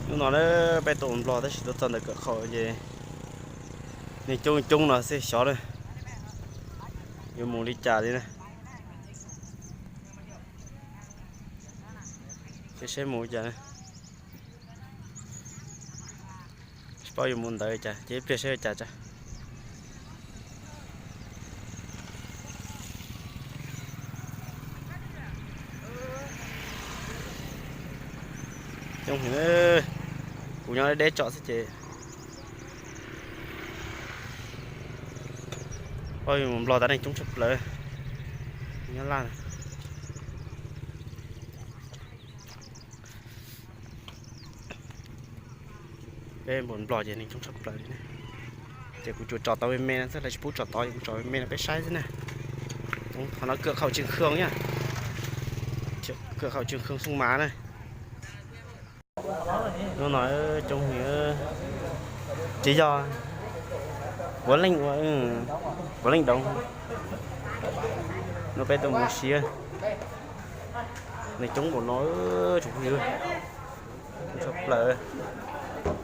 Hnub no na, peb tuaj ua nplog tab sis tuaj txog ntawm kawm qhaum ces neeg coob coob no xwb xyov na, yuav mus li cas li na. Ces saib mus li cas, tsis paub yuav mus ntawd cas ces ib pliag saib ua cas tso. Coob heev, kuv nyob deb tsom xwb ces, oj, mus nplog tas neeg coob tshaj plaws. Nyob Laj, peb mus nplog ces neeg coob tshaj plaws li na. Ces kuv tsuas tsom tau me me no xwb, lawv tsis pub tsom tod ces kuv tsom me me no peb saib xwb na. Qhov no kawm qhaum Tseem Khương na, kawm qhaum Tseem Khương Xoo Mav na. Hnub no coob heev, tsis yog Puav Leej ua, Puav Leej doov. Hnub no peb tuaj mus ua si, neeg coob npaum no, tsoom phooj ywg, tshaj plaws.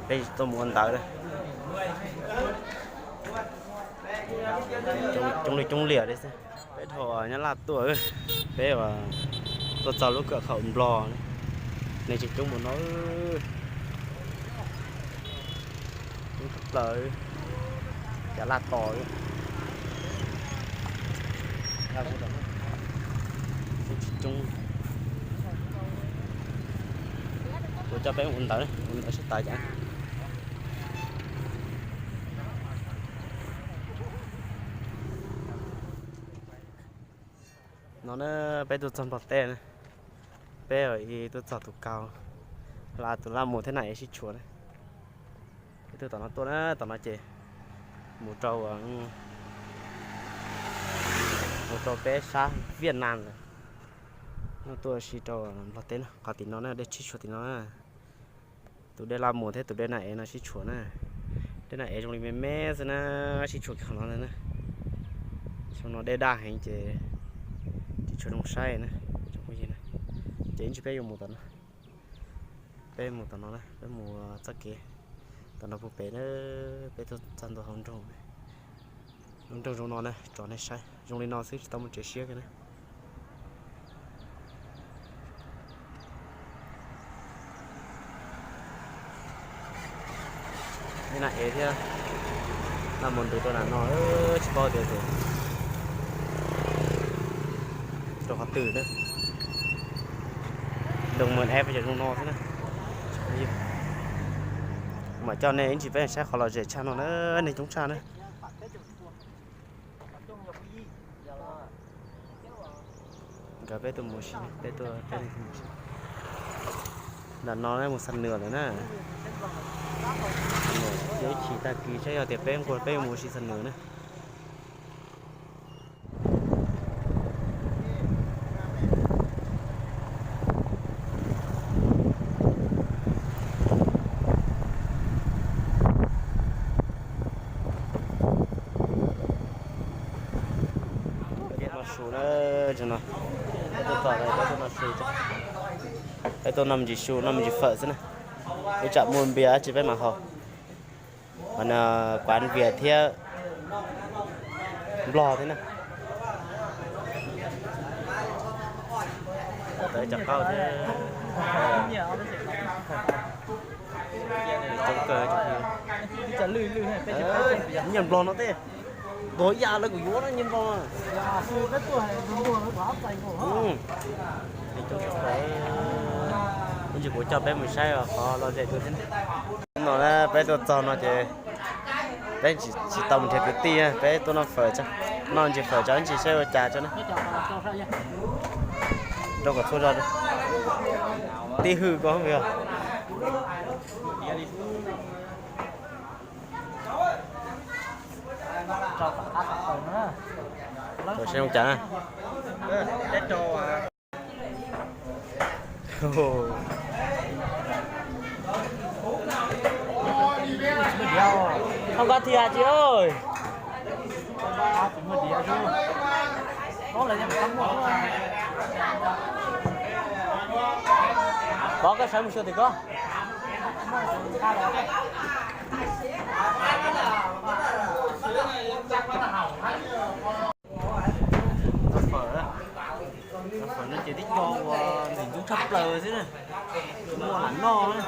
Peb tuaj mus ua ntawv, coob li coob liam li xwb. Peb dhau Nyab Laj tuaj, peb tuaj txog lub kawm qhaum Nplog, neeg tseem coob npaum no, coob tshaj plaws, cas laj tos. Tsis coob, kuv coj peb mus ua ntawv, ua ntawv sab tas cas. No na, peb tuaj txog Nplog teb na, peb tuaj txog tus kaus, tus Laj Mus thiab Nam Ev sib tshuam na. Peb tuaj tom no tuaj na, tom no ces mus rau, mus rau peb sab Viaj Nam lawm. No tuaj ua si rau Nplog teb na, qhov tim no na, dej sib tshuam tim no na. Tus dej Laj Mus thiab tus dej Nam Ev no sib tshuam na. Dej Nam Ev zoo li me me xwb na, sib tshuam kiag qhov no ntag na. Xyoo no dej daj heev ces tsis tshua zoo saib na. Ces ib ntsis peb yuav mus tom no, peb mus tom no na, peb mus txoj kev tom no puag pem na, peb tuaj txog ntua hauv nroog. Lub nroog zoo no na, tso nej saib zoo li no xwb tsis tau mus tsev siab kiag na. Dej Nam Ev thiab Laj Mus ntws rau nram no, tsis paub tias rau qhov twg na. Nroog Mws Ev ces zoo no xwb na. Mam coj nej ib ntsis peb saib qhov lom zem tshaj no na, neeg coob tshaj na. Nkawd peb tuaj mus si, peb tuaj, peb mus si. Nram no mus Xam Nws lawm na. Ib chim tag kis saib yog tias peb nquag peb yuav mus si Xam Nws na. Peb tuaj no su na, peb tuaj no su, peb tuaj noj me ntsis su noj me ntsis fawm xwb na. Ib tsam muaj npias dab tsi peb mam haus. Qhov no quán Việt thiab Nplog thiab na. Tawm cov qaub thiab. Coob kawg. Nyiaj Nplog no tej, ntuag ib yam li kuv yuav na nyiaj Nplog. Ib ntsis kuv coj peb mus saib qhov lom zem dua thiab. No peb tuaj txog no ces peb tsis tau mus nrhiav kwv tij, peb tuaj noj fawm tso, noj ntsis fawm tso ib ntsis saib ua cas tso na. Rau kom txhua zog tib hwj koj yog. Rau saib ua cas na. Không có thìa chị ơi. Có các sản một xưa thì có. Tau fawm, tau fawm no ces tib co uas ntxim ntxub tshaj plaws xwb na, tsis muaj lam noj na.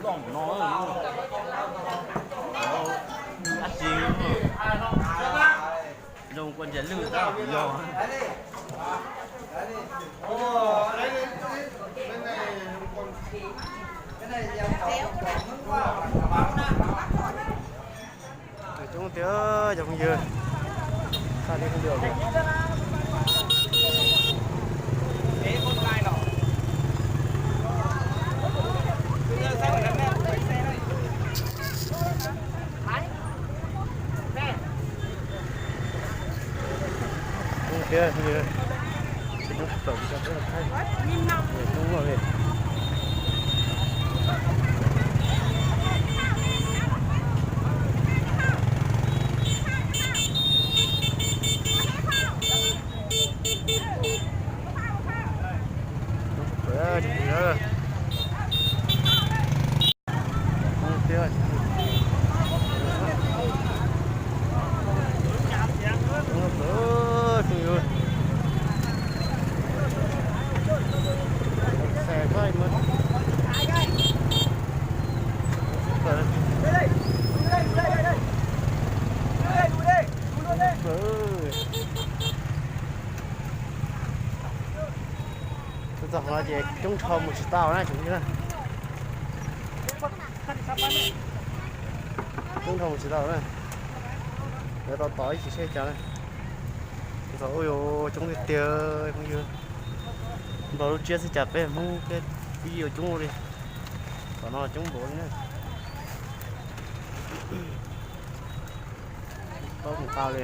Loj no, dab tsi, zoo kua ntsias lwj tab kuv yog. Coob tiag cov phooj ywg, xa li không được. Coob tiag phooj ywg, coob tsis tau coob thaij, coob loj li. Txog no ces coob nrho mus tsis tau na tsoom phooj ywg na. Coob nrho mus tsis tau na. Yuav tau tos ib chim seb cas na. Txog ub yuav coob tiag tiag phooj ywg. Nplog lub tsiab xwb cas peb Hmoob thiab pib yuav coob ua li. Tom no coob npaum li na. Tsis paub mus tau li.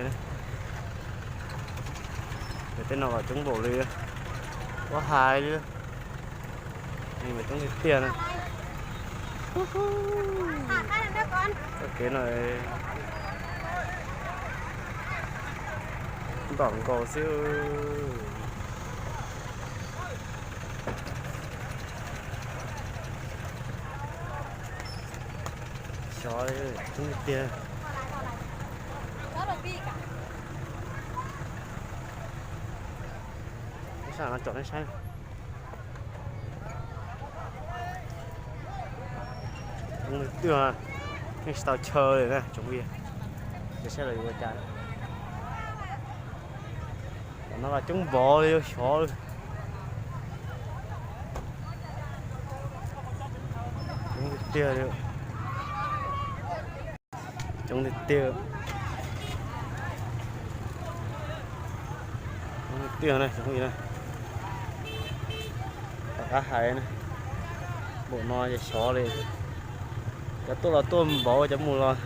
Ces tej no los coob npaum li, ua hais li. Mas coob tiag tiag na. Txoj kev no ntom nkaus xwb. Xyov li, coob tiag tiag. Sab no tsom nej saib. Coob tiag tiag, yeej tsis tau chaw li na tsoom phooj ywg. Ces saib lawv yuav ua cas. Tom no los coob npaum li, xyov li. Coob tiag tiag li. Coob tiag tiag. Coob tiag na tsoom phooj ywg na. Tom qab hais na, npaum no ces xyov li. Cov tuaj los tuaj npaum, cov mus los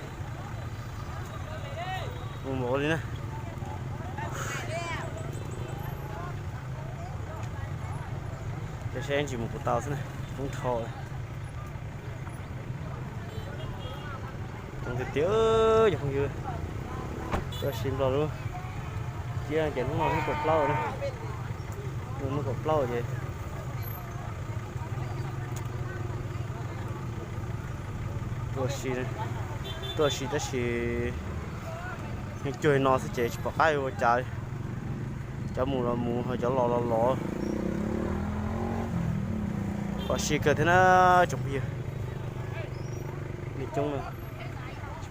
mus npaum li na. Ces saib tsis mus puas tau xwb na, coob dhau. Coob tiag tiag cov phooj ywg. Tuaj sim Nplog lub tsiab ces hnub no hnub kaum plaub na. Hnub kaum plaub ces tuaj sim, tuaj sim tab sis yeej cuag no xwb ces tsis pom qab yuav ua cas li. Cov mus los mus, cov los los los. Pom si kawg thiab na tsoom phooj ywg. Neeg coob na.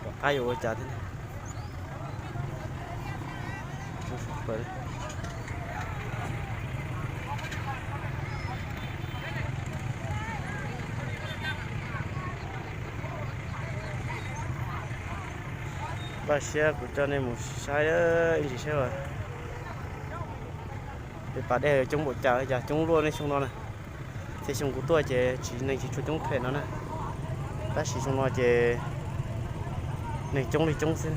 Tom qab yuav ua cas thiab. Npaj siab kuv coj nej mus saib ib ntsis saib as, pem pas dej coob npaum cas, cas coob luaj nej xyoo no na. Tej xyoo kuv tuaj ces tsis, neeg tsis tshua coob phem no na, tab sis xyoo no ces neeg coob li coob xwb.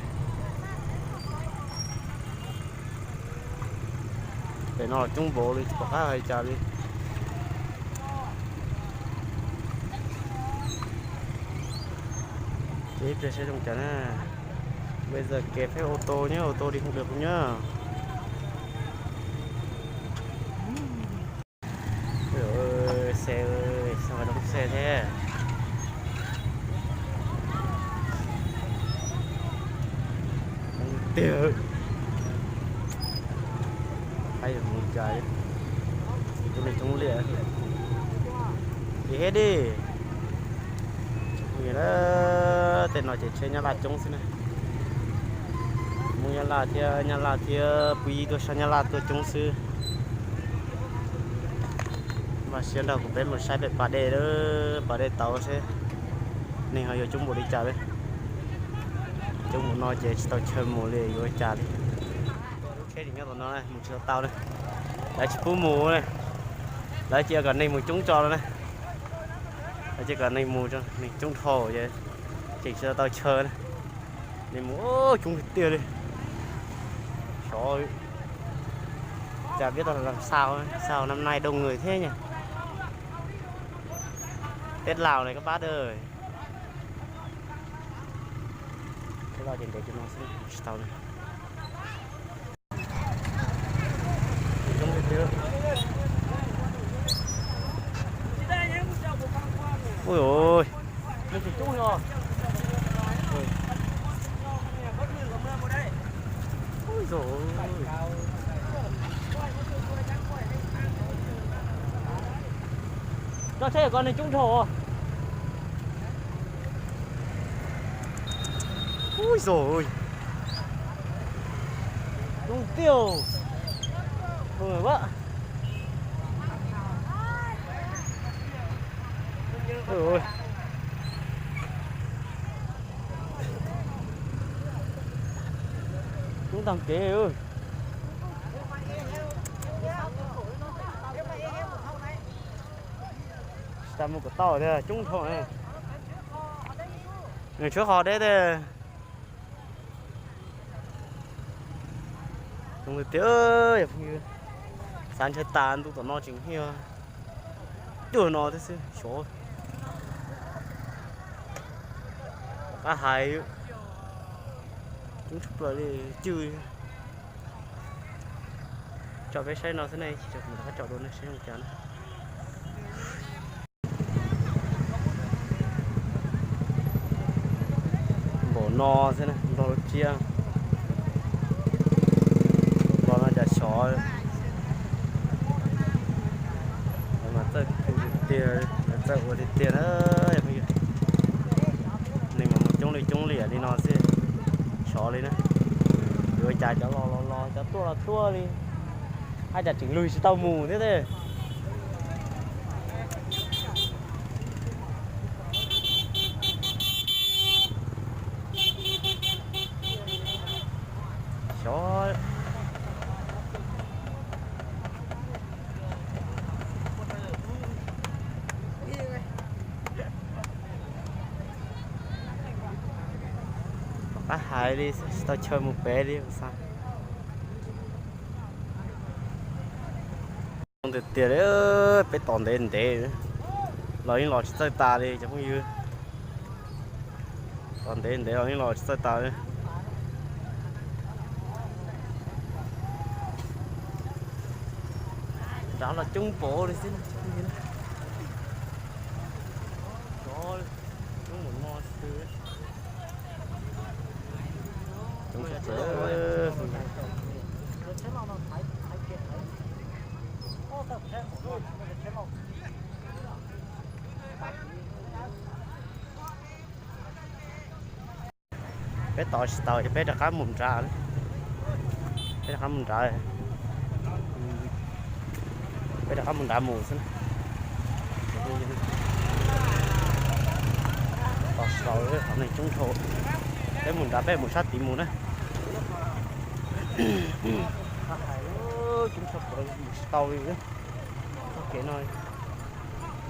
Pem no coob npaum li tsis pom qab hais cas li. Ces ib pliag saib zoo cas na. Bây giờ kẹt phép ô tô nhá, ô tô đi không được nhá. Ui, xe ơi, sao mà đông xe thế? Đông tiag. Hay là mus cas, coob li coob liam. Ces hết đi. Tej no ces tsheb Nyab Laj coob xwb na. Hmoob Nyab Laj thiab, Nyab Laj thiab pw yib tuaj sab Nyab Laj tuaj coob xwb. Npaj siab nrog kuv peb mus saib pem pas dej, pas dej tauv seb neeg ho yuav coob npaum li cas li. Coob npaum no ces tsis tau chaw mus li yuav ua cas li. Lub tsheb tseem nyob tom no mus tsis tau tau na. Lawv tsis pub mus na. Lawv cia kom neeg mus coob tso no na. Lawv cia kom neeg mus, neeg coob dhau ces tseem tsis tau tau chaw na. Neeg mus coob tiag tiag li. Xyov cas biết tau làm sao, sao năm nay đông người thế nhỉ. Tết Lào này các bác ơi. Tết Lào thì để cho nó xíu, tsis tau li. Ui ôi. Ui dồi. Cho seb có nên trúng thầu không? Ui dồi ôi. Trúng tiêu. Ui quá. Ui ôi. Trúng tầm kế ơi. Tsis tas mus kom tau thiab, coob dhau. Nws tshuav qhov deb tiag. Zoo tiag tiag, yog phooj ywg, xav ntshai tas ntuj tom no tseem hiaj cuag no thiab xwb, xyov. Tom qab hais, coob tshaj plaws li, cwj. Tso peb saib no xwb ne, tsis tso kuv rov qab tso dua ne, saib zoo cas na. Npaum no xwb na, nrog lub tsiab. Npaum no cas xyov. Mas txawj tu tiag tiag, txawj ua tiag tiag na. Neeg mas mus coob li coob liam li no xwb, xyov li na. Yuav cas cov los los los, cov tuaj los tuaj li, haj cas tseem lug tsis tau mus thiab. Xyov. Tom qab hais li, tsis tau chaw mus pem li xav. Tiag tiag, peb tos ntev ntev los yeej los tsis txawj tas li cov phooj ywg. Tos ntev ntev los yeej los tsis txawj tas li. Rov los coob npaum li xwb. Coob npaum no xwb. Peb tos tsis tau ces peb rov qab mus nrad. Peb rov qab mus nrad. Peb rov qab mus nrad mus xwb na. Tos tsis tau, qhov neeg coob dhau. Peb mus nrad, peb mus sab tid mus na. Coob tshaj plaws, mus tsis tau li. Txoj kev no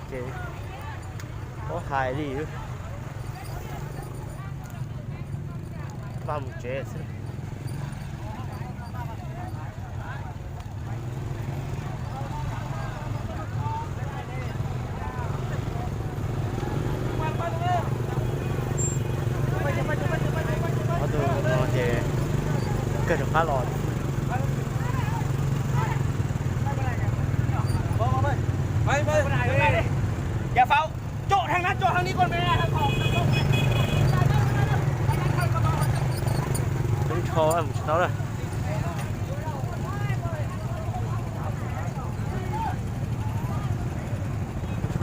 ces paub hais li. Vaj mus tsev xwb. Ob tug no ces kawg rov qab los. Coob dhau, mus tsis tau lawm.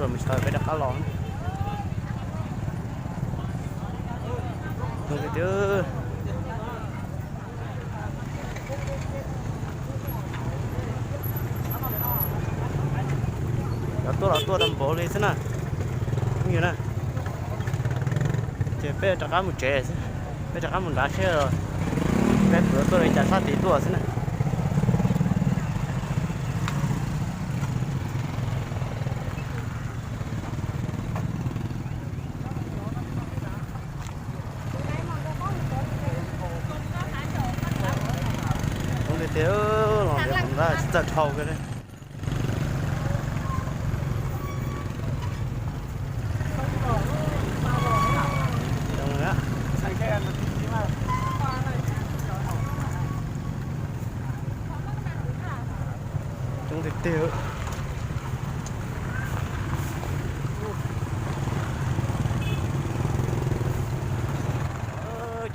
Mus tsis tau, peb rov qab los. Cov tuaj los tuaj tau npaum li xwb na. Phooj ywg na, ces peb rov qab mus tsev xwb. Peb rov qab mus nrad seb peb puas tuaj li cas, sab tid tuaj xwb na. Coob tiag tiag, los ntiav mus nrad tsis txawj dhau kiag li. Coob tiag tiag.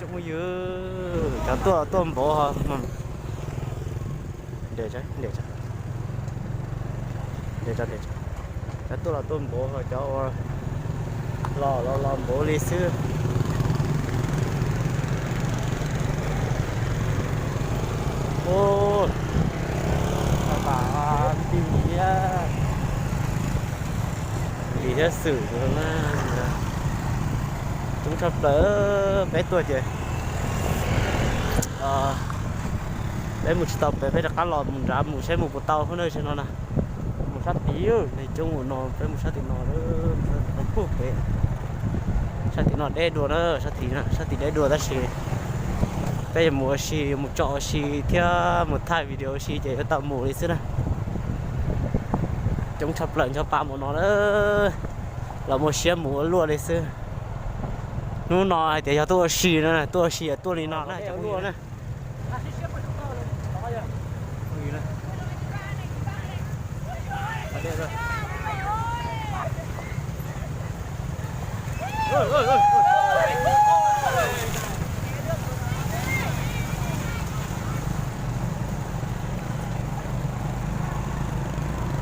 Cov phooj ywg, cov tuaj tuaj npaum. Cov tuaj los tuaj npaum, cov uas los los los npaum li xwb. Ua, tas nti thiab, nti thiab xwm na. Coob tshaj plaws, peb tuaj ces peb mus tsis tau pem, peb rov qab los mus nrad mus seb mus puas tau hauv no, sab no na. Mus sab tid, neeg coob ua no, peb mus sab tim no, puag pem. Sab tim no deb dua na, sab tid, sab tid deb dua tab sis peb yuav mus ua si, yuav mus tsom ua si thiab mus thaij video ua si ces yuav tau mus li xwb na. Coob tshaj plaws ncho pa mus no na, los muaj siab mus ua luaj li xwb. Hnub no hais tias yog tuaj ua si no, tuaj ua si tuaj li no na, cov phooj ywg na.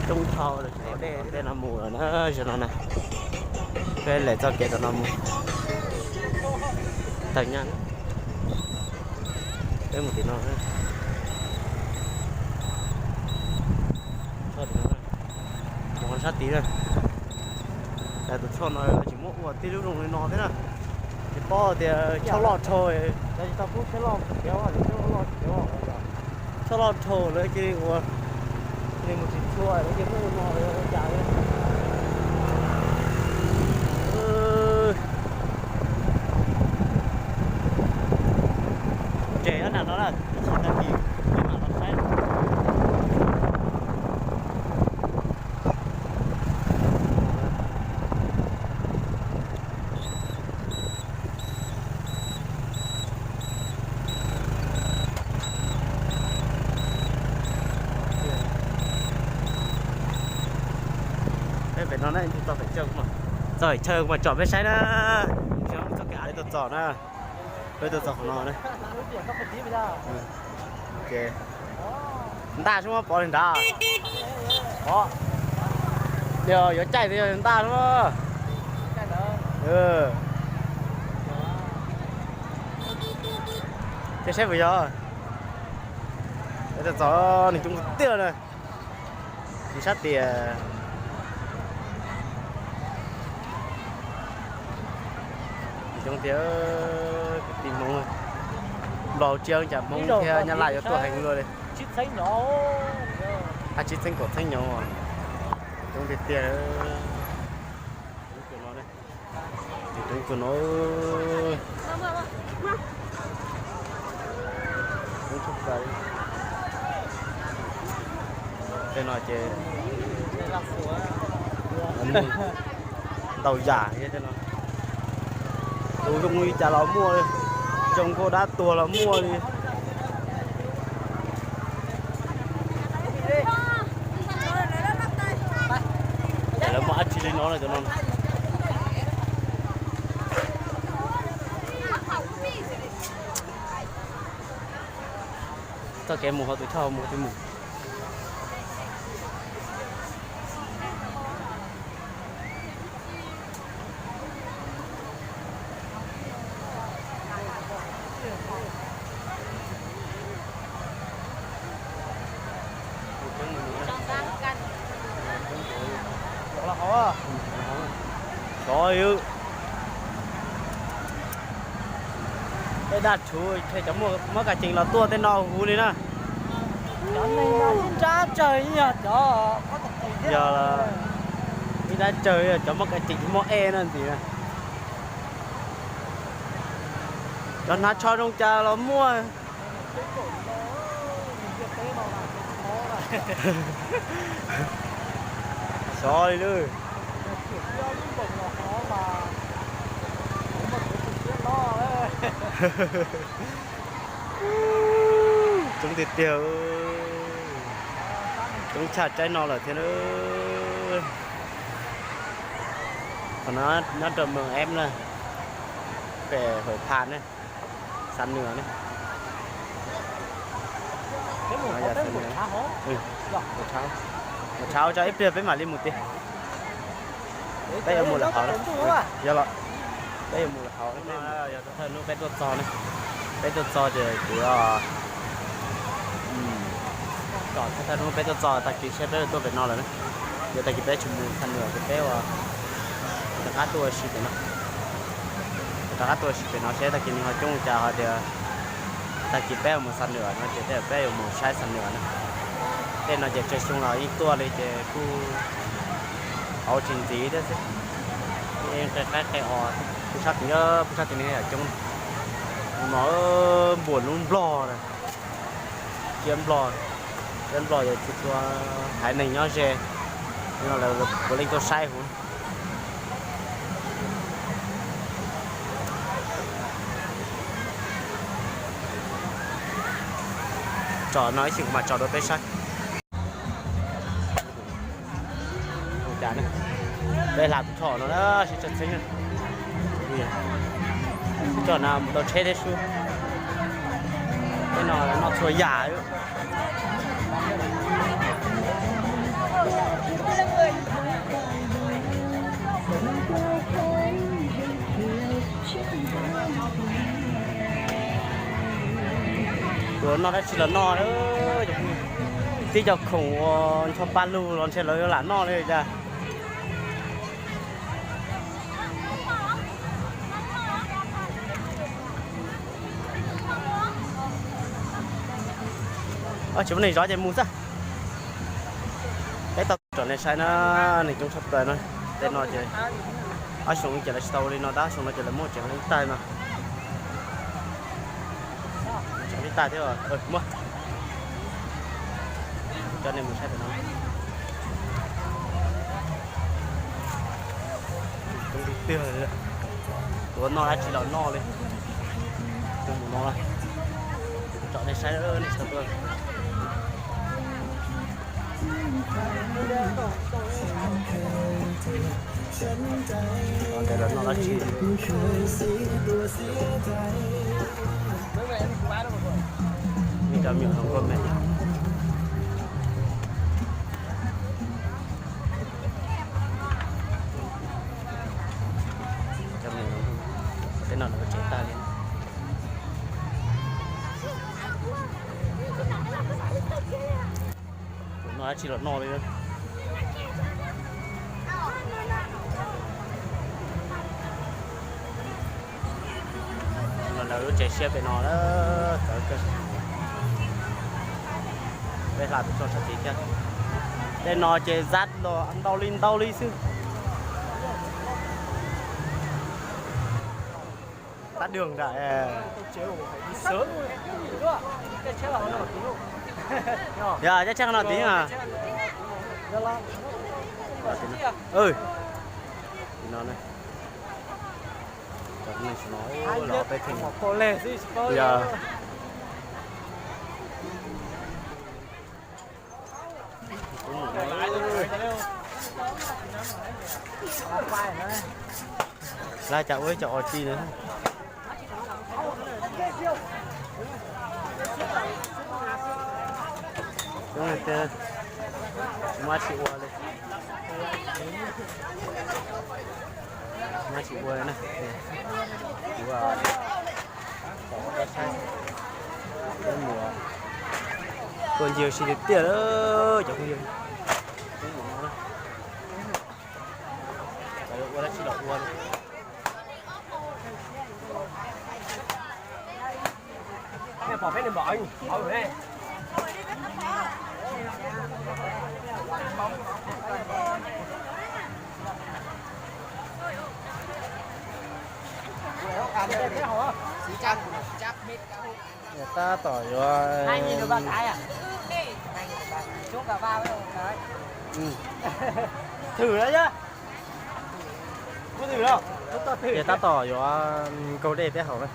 Coob dhau, dej tej no mus lawm na, zaum no na. Peb lem txoj kev tom no mus. Tawm nyab, peb mus tim no. Mus sab tid na. Tus choj no tsis muab ua tib lub zoo li no thiab na. Tsis paub tias choj loj dhau, tsis tau pub choj loj, choj loj dhau lawv cia li ua, cia li mus tsis tshua lawv cia muab ua no li cas li. Tsev nram no na, tsis tag kis mam los saib. Peb pem no na, txog pem chaw, txog pem chaw kuv mam tsom peb saib na. Txoj kev av li tuaj txog na. Peb tuaj txog qhov no na. Ntaj sub pov li nrad. Yog yuav caij yog ntaj sub. Ua, Ces saib puas yog. Txog txog nws coob tiag na. Nws sab tias nws coob tiag, kwv tij Hmoob, Nplog tsis ua cas Hmoob thiab Nyab Laj yuav tuaj heev luaj li. Ab, tsis txheeb kaum txheeb nyob, coob tiag tiag. Coob no, coob tshaj plaws. Tej no ces ntau yam thiab tej no. Tus zoo li cas los muaj li, zoo nkauj dab tuag los muaj li. Lawv muaj dab tsi li no na cov no. Txoj kev mus hauv tus choj mus twb mus. Xyov, tej dab tshuv cov muaj kab cees los tuaj tej no huv li na. Yog ib nrab tsawg cov muaj kab cees muaj ej no ntxiv na. Cov hnav tsho zoo cas los muaj. Xyov li lawm. Coob tiag tiag, coob tshaj tsaib no lawm thiab. Qhov no nyob rau Mường Eb na, pem Hủa Phan ne, xav nws ne. Mus tshauv tso ib pliag peb mam li mus tiag. Peb yuav mus lawm hauv, yog los peb yuav mus lawm hauv. Yog thawj hnub peb tuaj txog ne, peb tuaj txog ces kuv kom thawj hnub peb tuaj txog tag kis seb peb tuaj pem no lawm na. Yog tag kis peb tsis mus xa nws ces peb ua rov qab tuaj ua si pem no. Rov qab tuaj ua si pem no seb tag kis nws ho coob li cas ho tias tag kis peb mus xa nws no ces peb yuav mus saib xa nws na. Tej no ces tsawg xyoo los yeej tuaj li ces kuj hauv tsis ntxiv thiab xwb. Qe qaib qe os, pub sab tid, pub sab tid ne yam coob. No npuam lub nplog na, ciab nplog, ciab nplog yog txhua txhua haiv neeg nyob ze, no lawv puav leej tuaj saib huv. Tsom no ib chim kuv mam tsom rau peb saib. Peb hla tus choj no na, sib tshaj txheeb na. Tus choj no mus tau tsheb thiab sub. Peb no noj txhua yam. Tus noj dab tsi los noj, tib co khoom uas ncho pa lug los ntshe lawv lam noj li cas. Tsis muaj neeg zov ces mus xwb. Peb tau tsom nej saib na, neeg coob tshaj plaws no. Tej no ces ob xyoo ces lawv tsis tau li no tab, xyoo no ces lawv muaj tseem li ib taig no. Tseem li ib taig thiab, muab coj nej mus saib pem no. Coob tiag tiag li, tuav noj dab tsi los noj li. Coob mus no, tsom nej saib nej tsis tau tuaj. Ntawd lawv noj dab tsi? Ib co me nyuam hluas nkauj me. Cov me nyuam hluas nkauj, tej no lawv tsev tag li. Dab tsi los noj li. Los lawv lub tsev siab pem no, peb hla pem tso sab tid thiab. Tej no ces zab los ntau li ntau li xwb. Tắt đường đã. Yog, chắc chắc nó tí à. Ừ. Thì nó này. Chọn này nó lo tới thì. Giờ. Laj cas ua ib co o ci na. Cov tias muab tsis ua li. Muab tsis ua na. Kuv pom koj saib, peb mus tua ncig si tiag tiag lawm cov phooj ywg. Peb mus no na, lawv ua dab tsi los ua. Tab tom yuav, thwm lawm, ces tab tom yuav nkaug dej peb haus na.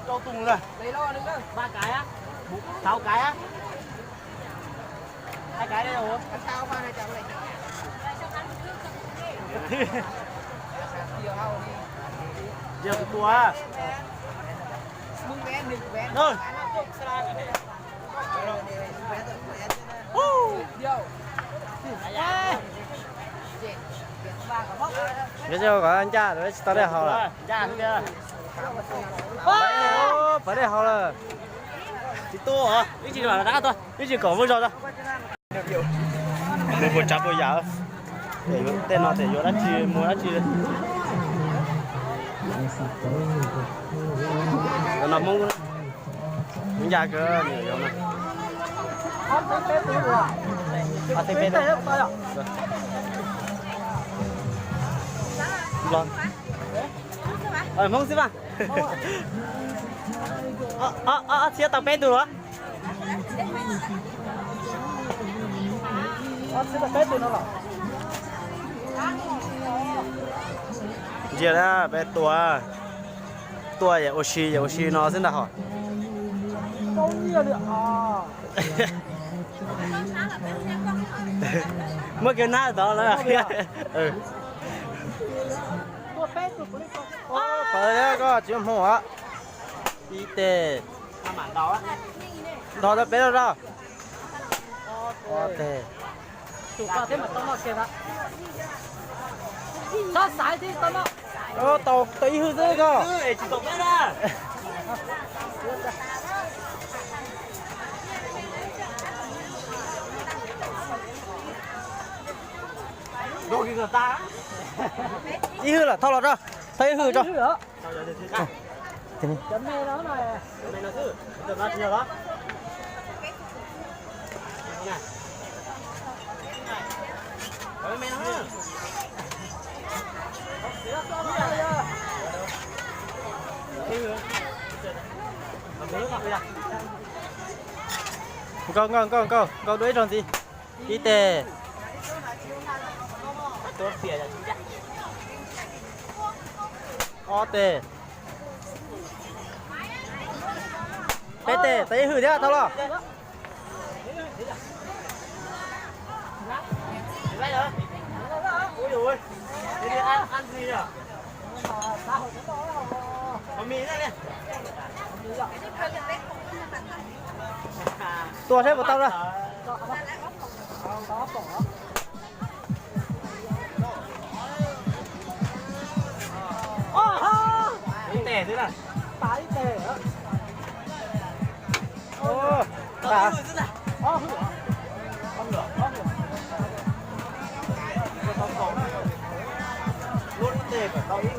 Rau tus lawm. Ba cái á? Sáu cái á? Hai cái đây rồi. Giờ tua. Rồi. Yuav coj kom ncaj, tsis tau dej haus lawm. Pawv dej haus lawm. Tsis tu, ib tsis kom muaj zog tau. Mus puas tsav puas yam. Tej no tias yuav dab tsi muag dab tsi. Cov no Hmoob, Hmoob Yaj kawg, nws yuav no. Hmoob xwb mas. Ob txhiab tau peb tug los? Ntsia na, peb tua, tua yam ua si, yam ua si no xwb ntag hos. Muab kiag nab tod lawm. Pawv thiab koj tsis muaj hmoo os. Ib teg. Nrog tau peb rau rau. Ob teg. Tau, tau ib hwj xwb koj. Ib hwj lawm, thauj los rau, thauj ib hwj rau. Nkaug, nkaug, nkaug, nkaug, nkaug dua ib zaug ntxiv. Ib teg. Ob teg. Peb teg, tau ib hwj thiab, thauj los. Tua saib puas tau na. Tes xwb na. Tas ib tes. Ua, tas. Lub ib tes kom tau ib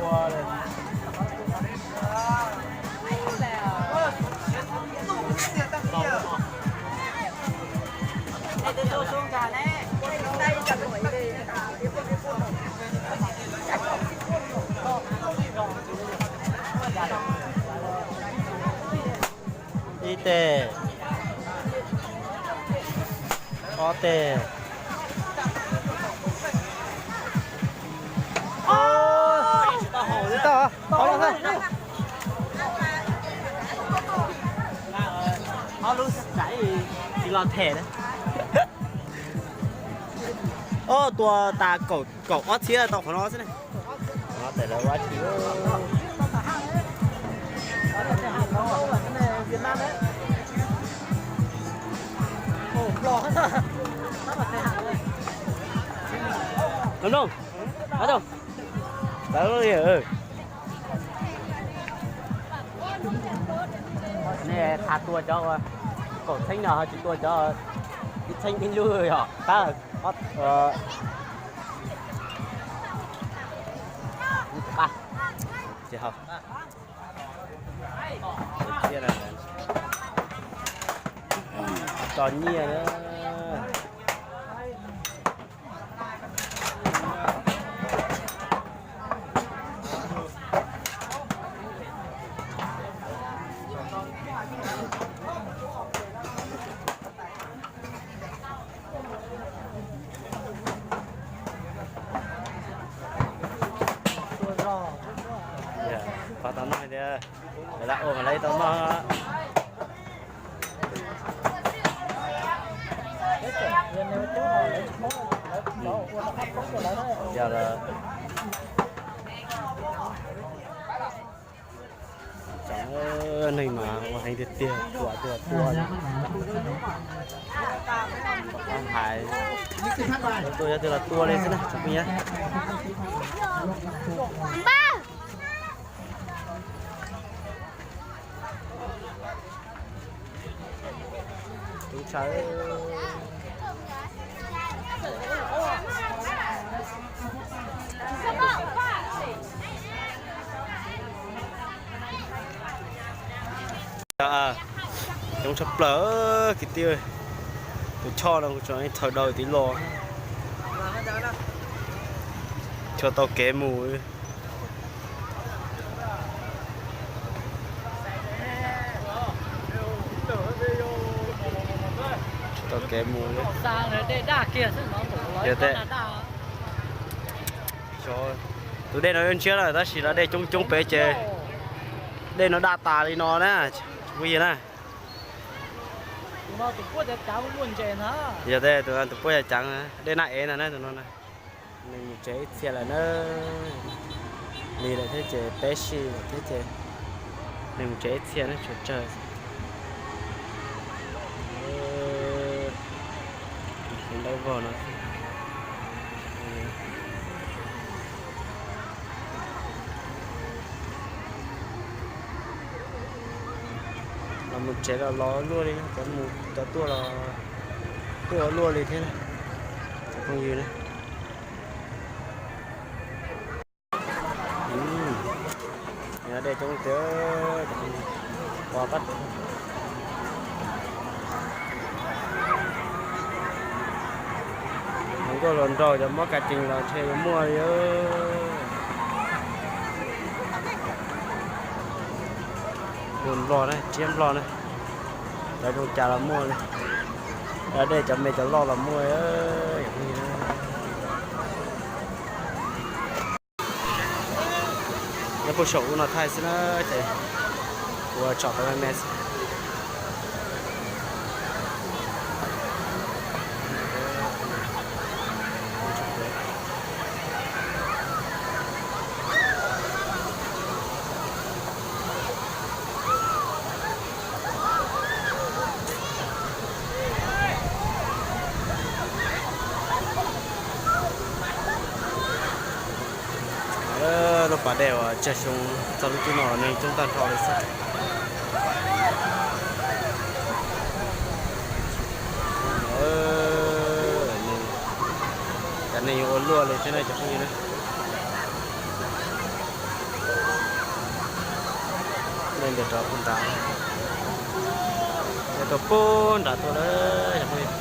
ua. Ib tes, ob tes. Tsis tau, tau los xwb. Ob lub xaiv tsis los them na. Ob, tua tas kaum, kaum ob txhiab tau qhov no xwb ne. Tes lawv ua tsis. Noo, noo, tawv li. Nej qha tua cov kaum txheeb no tsis tua cov ib txheeb ib lub yog tab. Tsis hau. Tso nyiaj. Pab tau noj tias lawv ua mas lawv tau noj. Yog lawm. Tsoom neeg mas ua heev tiag tiag, tua tua tua. Hais, tua yog tus los tua li xwb na tsoom phooj ywg. Tub sawv. Coob tshaj plaws kwv tij, tus choj no kuv tseem thawb daws tiv los, tsis tau kev mus. Tsis tau kev mus li. Yog tes, tus dej no yuav ntshiab lawm tab sis los dej coob coob pem ces dej no daj tas li no na, tsis pub yig na. Yog tes tus, tus puab yav ceev, dej naj ev ntag na tus no na. Nws mus tsev ib txhia lawm na. Lig lawm thiab ces peb sij lawm thiab ces nws mus tsev ib txhia na, tshuav tsawg xwb. Tus ntaub vog no xwb. Los mus tsev los los luaj li, cov mus cov tuaj los tuaj luaj li thiab na, cov phooj ywg na. Dej coob tiag, pos qab. Hluas nkauj hluas nraug cov mob kas cees los ntshe yuav muaj li. Mus nplog na, tsiab nplog na. Cov zoo cas los muaj li. Dej cov me cov loj los muaj. Nyob puag saum ub no thaij xwb na, ces ua tsom tau me me xwb. Lub pas Dej uas tsawg xyoo txog lub caij no los neeg coob tag nrho li xwb. Cov neeg yuav ua luaj li thiab na cov phooj ywg na. Dej ntiav rov puag nrad, dej rov puag nrad tuaj lawm cov phooj ywg.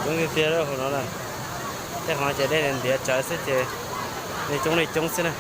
Coob tiag tiag hauv no na. Tej qhov no ces dej ntiav tsawv xwb ces neeg coob li coob xwb na.